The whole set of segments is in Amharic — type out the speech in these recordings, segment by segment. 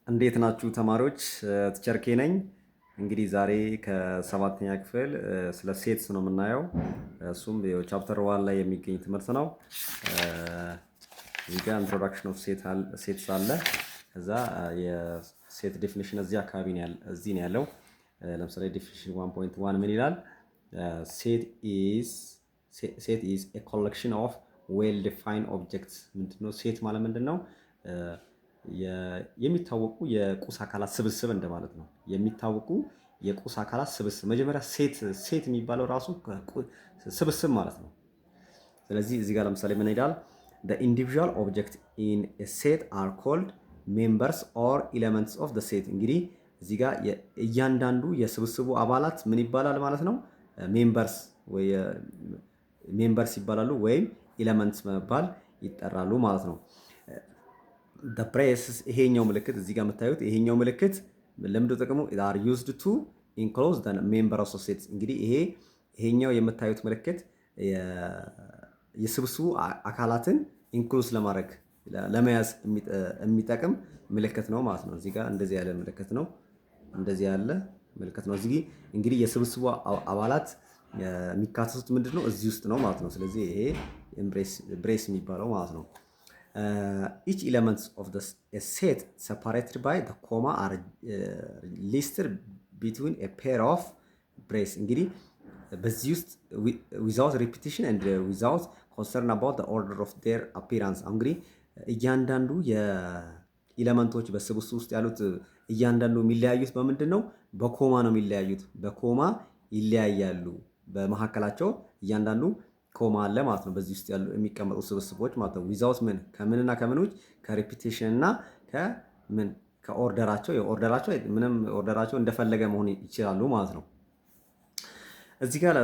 እንዴት ናችሁ ተማሪዎች? Teacher ኬ ነኝ። እንግዲህ ዛሬ ከሰባተኛ ክፍል ስለ sets ነው የምናየው። እሱም chapter 1 ላይ የሚገኝ ትምህርት ነው። እዚህ ጋር introduction of sets አለ። ከዛ የ set definition እዚህ አካባቢ እዚህ ነው ያለው። ለምሳሌ definition 1.1 ምን ይላል? Set is a collection of well defined objects። ምንድነው set ማለት ምንድን ነው? የሚታወቁ የቁስ አካላት ስብስብ እንደማለት ነው። የሚታወቁ የቁስ አካላት ስብስብ። መጀመሪያ set የሚባለው ራሱ ስብስብ ማለት ነው። ስለዚህ እዚህ ጋር ለምሳሌ ምን ይላል? The individual object in a set are called members or elements of the set። እንግዲህ እዚህ ጋር እያንዳንዱ የስብስቡ አባላት ምን ይባላል ማለት ነው? Members ወይ members ይባላሉ ወይም elements በመባል ይጠራሉ ማለት ነው። Braces፣ ይሄኛው ምልክት፣ እዚህ ጋር የምታዩት ይሄኛው ምልክት ለምንድነው ጥቅሙ? Are used to enclose member of sets። እንግዲህ ይሄኛው የምታዩት ምልክት የስብስቡ አካላትን enclose ለማድረግ፣ ለመያዝ የሚጠቅም ምልክት ነው ማለት ነው። እዚህ ጋር እንደዚህ ያለ ምልክት ነው። እንደዚህ ያለ ምልክት ነው። እዚህ እንግዲህ የስብስቡ አባላት የሚካተቱት ምንድን ነው? እዚህ ውስጥ ነው ማለት ነው። ስለዚህ ይሄ brace የሚባለው ማለት ነው። Each elements of set separated by comma are listed between a pair of brace። እንግዲህ በዚህ ውስጥ without repetition and without concern about order of their appearance። እንግዲህ እያንዳንዱ የ element ኦች በስብስብ ውስጥ ያሉት እያንዳንዱ የሚለያዩት በምንድን ነው? በ comma ነው የሚለያዩት። በ comma ይለያያሉ። በመካከላቸው እያንዳንዱ comma አለ ማለት ነው። በዚህ ውስጥ ያሉ የሚቀመጡ ስብስቦች ማለት ነው። Without ምን ከምንና ከምን ውጭ? ከ repetition እና ከምን ከ order ኣቸው፣ የ order ኣቸው ምንም order ኣቸው እንደፈለገ መሆን ይችላሉ ማለት ነው። እዚህ ጋር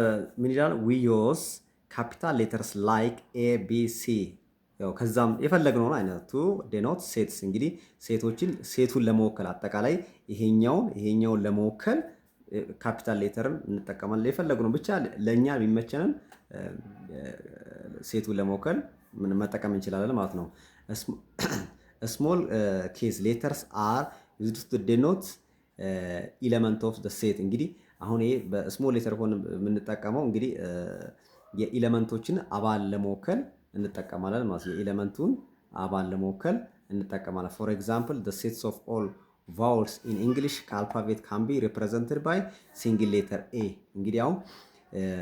ምን ይላል? We use capital letters like A, B, C፣ ያው ከዛም የፈለግነውን አይነት to denote sets። እንግዲህ set ኦችን፣ set ኡን ለመወከል፣ አጠቃላይ ይሄኛውን ለመወከል capital letter ን እንጠቀማለን። የፈለግነው ብቻ ለእኛ የሚመቸንን set ኡን ለመወከል ምን መጠቀም እንችላለን ማለት ነው። Small case letters are used to denote element of set። እንግዲህ አሁን ይሄ በ small letter ሆነ የምንጠቀመው እንግዲህ የ element ኦችን አባል ለመወከል እንጠቀማለን ማለት ነው። የ element ኡን አባል ለመወከል እንጠቀማለን። For example, the sets of all vowels in English alphabet can be represented by single letter A። እንግዲህ አሁን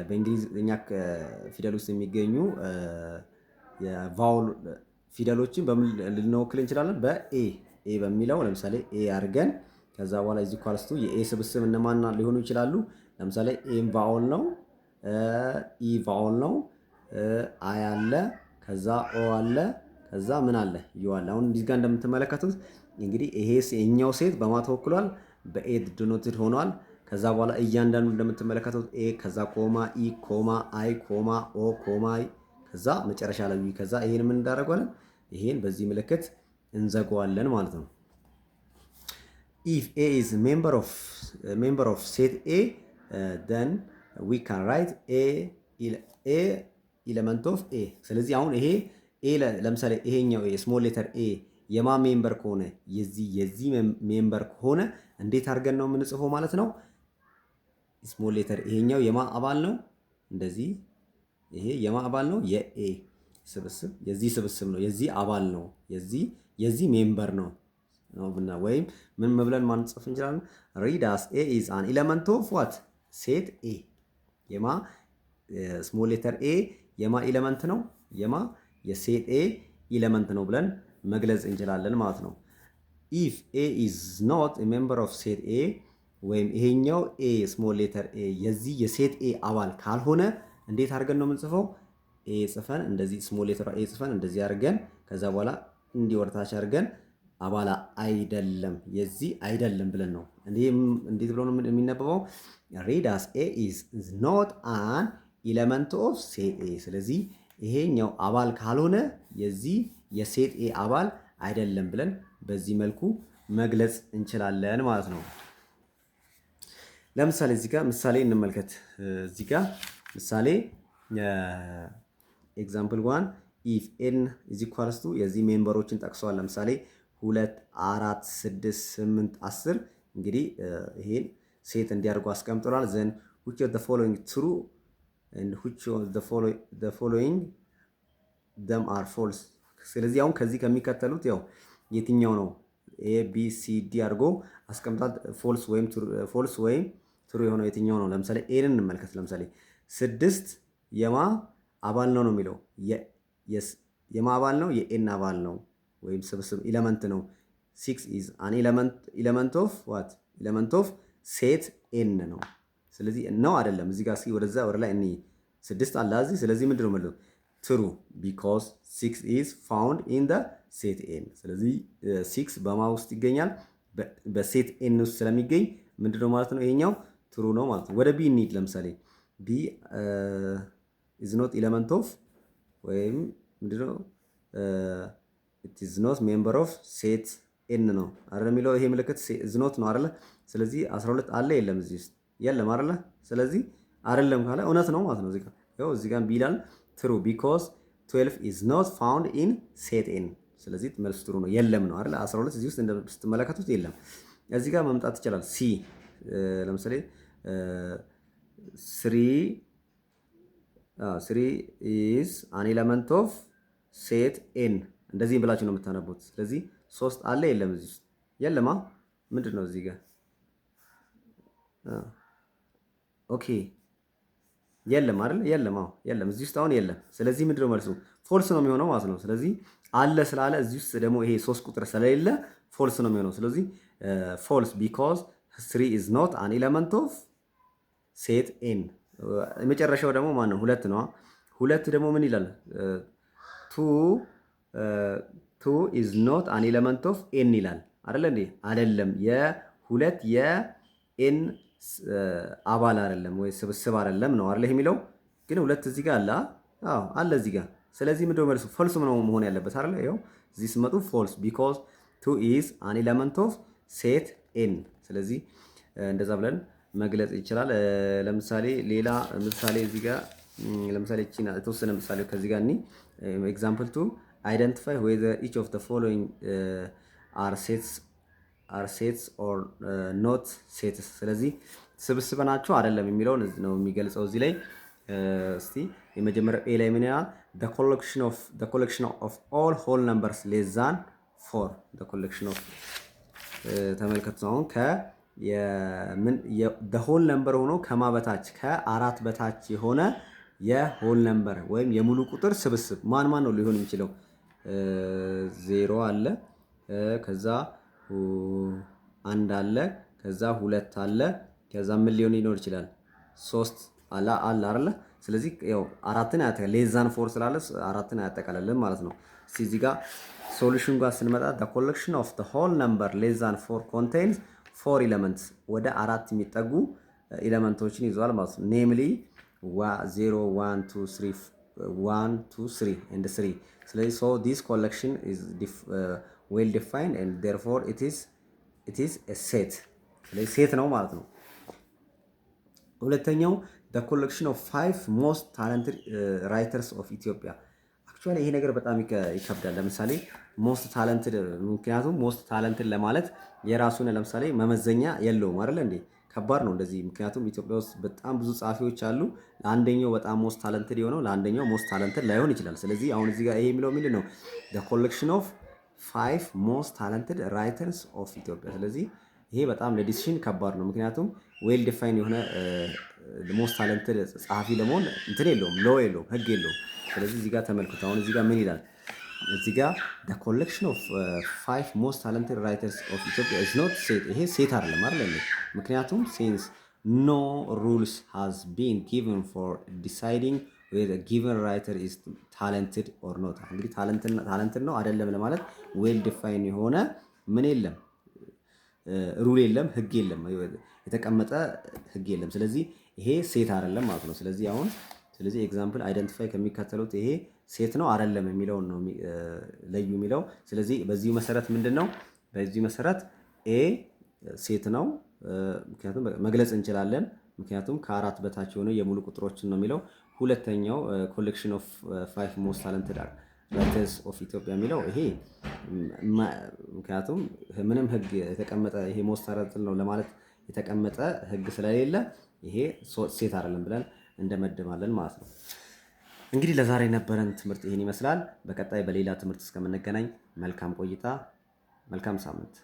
በእንግሊዝኛ ፊደል ውስጥ የሚገኙ የ vowel ፊደሎችን በምን ልንወክል እንችላለን? በ A፣ A በሚለው። ለምሳሌ A አድርገን ከዛ በኋላ is equals to የ A ስብስብ እነማን ሊሆኑ ይችላሉ? ለምሳሌ A ም vowel ነው፣ E vowel ነው፣ I አለ፣ ከዛ O አለ፣ ከዛ ምን አለ? U አለ። አሁን እዚህ ጋር እንደምትመለከቱት እንግዲህ ይሄ የኛው set በማ ተወክሏል? በ A denoted ሆኗል። ከዛ በኋላ እያንዳንዱ እንደምትመለከቱት A፣ ከዛ comma E፣ comma I፣ comma O፣ comma ከዛ መጨረሻ ላይ U። ከዛ ይሄን ምን እንዳደረገዋለን? ይሄን በዚህ ምልክት እንዘጋዋለን ማለት ነው። If A is member of set A, then we can write A element of A። ስለዚህ አሁን ይሄ A ለምሳሌ ይሄኛው small letter A የማ member ከሆነ፣ የዚህ member ከሆነ እንዴት አድርገን ነው የምንጽፈው ማለት ነው? Small letter ይሄኛው የማ አባል ነው? እንደዚህ ይሄ የማ አባል ነው? የ A ስብስብ፣ የዚህ ስብስብ ነው፣ የዚህ አባል ነው፣ የዚህ member ነው ነው ብና ወይም ምን ብለን ማንጽፍ እንችላለን? Read as A is an element of what? Set A። የማ small letter A የማ element ነው? የማ የ set A element ነው ብለን መግለጽ እንችላለን ማለት ነው። If A is not member of set A ወይም ይሄኛው A፣ small letter A የዚህ የ set A አባል ካልሆነ እንዴት አድርገን ነው የምንጽፈው? A ጽፈን፣ እንደዚህ small letter A ጽፈን፣ እንደዚህ አድርገን፣ ከዛ በኋላ እንዲህ ወደታች አድርገን አባል አይደለም፣ የዚህ አይደለም ብለን ነው። እንዴት ብሎ ነው የሚነበበው? Read as A is not an element of set A። ስለዚህ ይሄኛው አባል ካልሆነ የዚህ የ set A አባል አይደለም ብለን በዚህ መልኩ መግለጽ እንችላለን ማለት ነው። ለምሳሌ እዚህ ጋር ምሳሌ እንመልከት። እዚህ ጋር ምሳሌ example 1: if n is equals to የዚህ member ኦችን ጠቅሰዋል። ለምሳሌ ሁለት፣ አራት፣ ስድስት፣ ስምንት፣ 10። እንግዲህ ይሄን set እንዲያደርጉ አስቀምጠዋል። Then which of the following true and which of the following them are false? ስለዚህ አሁን ከዚህ ከሚከተሉት ያው የትኛው ነው A፣ B፣ C፣ D አድርጎ አስቀምጧል። False ወይም true የሆነው የትኛው ነው? ለምሳሌ A ን እንመልከት። ለምሳሌ ስድስት የማ አባል ነው ነው የሚለው። የማ አባል ነው? የ N አባል ነው ወይም ስብስብ element ነው። Six is an element of what? Element of set N ነው። ስለዚህ ነው አይደለም? እዚህ ጋር እስኪ ወደዛ ወደ ላይ እኒ ስድስት አለ እዚህ። ስለዚህ ምንድን ነው የምለው? True, because six is found in the set N። ስለዚህ six በማ ውስጥ ይገኛል? በ set N ውስጥ ስለሚገኝ ምንድነው ማለት ነው? ይሄኛው true ነው ማለት ነው። ወደ B እንሂድ። ለምሳሌ B is not element of ወይም ምንድነው it is not member of set N ነው አይደል የሚለው? ይሄ ምልክት is not ነው አይደለ? ስለዚህ 12 አለ የለም? እዚህ ውስጥ የለም አይደለ? ስለዚህ አይደለም ካለ እውነት ነው ማለት ነው። እዚህ ጋር ያው እዚህ ጋር B ይላል፣ true because 12 is not found in set N። ስለዚህ መልሱ true ነው፣ የለም ነው አይደለ? 12 እዚህ ውስጥ ስትመለከቱት የለም። እዚህ ጋር መምጣት ይችላል። C ለምሳሌ 3 is an element of set N እንደዚህ ብላችሁ ነው የምታነቡት። ስለዚህ ሶስት አለ የለም? እዚህ ውስጥ የለማ። ምንድን ነው እዚህ ጋር? Okay፣ የለም አይደል? የለም። አዎ የለም። እዚህ ውስጥ አሁን የለም። ስለዚህ ምንድን ነው መልሱ? False ነው የሚሆነው ማለት ነው። ስለዚህ አለ ስላለ እዚህ ውስጥ ደግሞ ይሄ ሶስት ቁጥር ስለሌለ false ነው የሚሆነው። ስለዚህ false because three is not an element of set N። የመጨረሻው ደግሞ ማን ነው? ሁለት ነው። ሁለት ደግሞ ምን ይላል? Two is not an element of N ይላል አይደለ እንዴ? አይደለም። የሁለት የ N አባል አይደለም ወይ ስብስብ አይደለም ነው አይደለ የሚለው። ግን ሁለት እዚህ ጋር አለ። አዎ አለ እዚህ ጋር። ስለዚህ ምንድነው መልሱ? False ነው መሆን ያለበት አይደለ? ይኸው እዚህ ስትመጡ false because two is an element of set N። ስለዚህ እንደዛ ብለን መግለጽ ይችላል። ለምሳሌ ሌላ ምሳሌ እዚህ ጋር ለምሳሌ እቺን የተወሰነ ምሳሌ ከዚህ ጋር እኒ example two: identify whether each of the following are sets or not sets። ስለዚህ ስብስብ ናቸው አይደለም የሚለውን ነው የሚገልጸው እዚህ ላይ። እስቲ የመጀመሪያው A ላይ ምን ይላል? The collection of all whole numbers less than 4። The collection of ተመልከቱ፣ አሁን ከ whole number ሆኖ ከማ በታች፣ ከአራት በታች የሆነ የ whole number ወይም የሙሉ ቁጥር ስብስብ ማን ማን ነው ሊሆን የሚችለው? ዜሮ አለ፣ ከዛ አንድ አለ፣ ከዛ ሁለት አለ፣ ከዛ ምን ሊሆን ሊኖር ይችላል? ሶስት አለ አለ አይደለ? ስለዚህ ያው አራትን less than four ስላለ አራትን አያጠቃልልም ማለት ነው። እስቲ እዚህ ጋር solution ጋር ስንመጣ the collection of the whole number less than four contains four elements፣ ወደ አራት የሚጠጉ element ኦችን ይዘዋል ማለት ነው። Namely 0፣ 1፣ 2፣ 3፣ 1፣ 2፣ 3 and 3። ስለዚህ so this collection is well defined and therefore it is a set። ስለዚህ set ነው ማለት ነው። ሁለተኛው the collection of five most talented writers of Ethiopia። Actually ይሄ ነገር በጣም ይከብዳል። ለምሳሌ most talented፣ ምክንያቱም most talented ለማለት የራሱን ለምሳሌ መመዘኛ የለውም አይደለ እንዴ? ከባድ ነው እንደዚህ። ምክንያቱም ኢትዮጵያ ውስጥ በጣም ብዙ ጸሐፊዎች አሉ። ለአንደኛው በጣም most talented የሆነው ለአንደኛው most talented ላይሆን ይችላል። ስለዚህ አሁን እዚህ ጋር ይሄ የሚለው ምንድን ነው? The collection of five most talented writers of Ethiopia። ስለዚህ ይሄ በጣም ለ decision ከባድ ነው። ምክንያቱም well defined የሆነ most talented ጸሐፊ ለመሆን እንትን የለውም፣ law የለውም፣ ህግ የለውም። ስለዚህ እዚህ ጋር ተመልክቱ። አሁን እዚህ ጋር ምን ይላል? እዚህ ጋር the collection of five most talented writers of Ethiopia is not set። ይሄ set አይደለም አይደል? ምክንያቱም since no rules has been given for deciding whether given writer is talented or not። እንግዲህ talented ነው አይደለም ለማለት well defined የሆነ ምን የለም፣ rule የለም፣ ህግ የለም፣ የተቀመጠ ህግ የለም። ስለዚህ ይሄ set አይደለም ማለት ነው። ስለዚህ አሁን ስለዚህ example identify ከሚከተሉት ይሄ set ነው አይደለም የሚለውን ነው ለዩ የሚለው። ስለዚህ በዚሁ መሰረት ምንድን ነው? በዚሁ መሰረት A set ነው፣ ምክንያቱም መግለጽ እንችላለን። ምክንያቱም ከአራት በታች የሆነ የሙሉ ቁጥሮችን ነው የሚለው። ሁለተኛው collection of five most talented Writers of Ethiopia የሚለው ይሄ ምክንያቱም ምንም ህግ የተቀመጠ ይሄ most title ነው ለማለት የተቀመጠ ህግ ስለሌለ ይሄ set አይደለም ብለን እንደመድማለን ማለት ነው። እንግዲህ ለዛሬ የነበረን ትምህርት ይህን ይመስላል። በቀጣይ በሌላ ትምህርት እስከምንገናኝ መልካም ቆይታ፣ መልካም ሳምንት።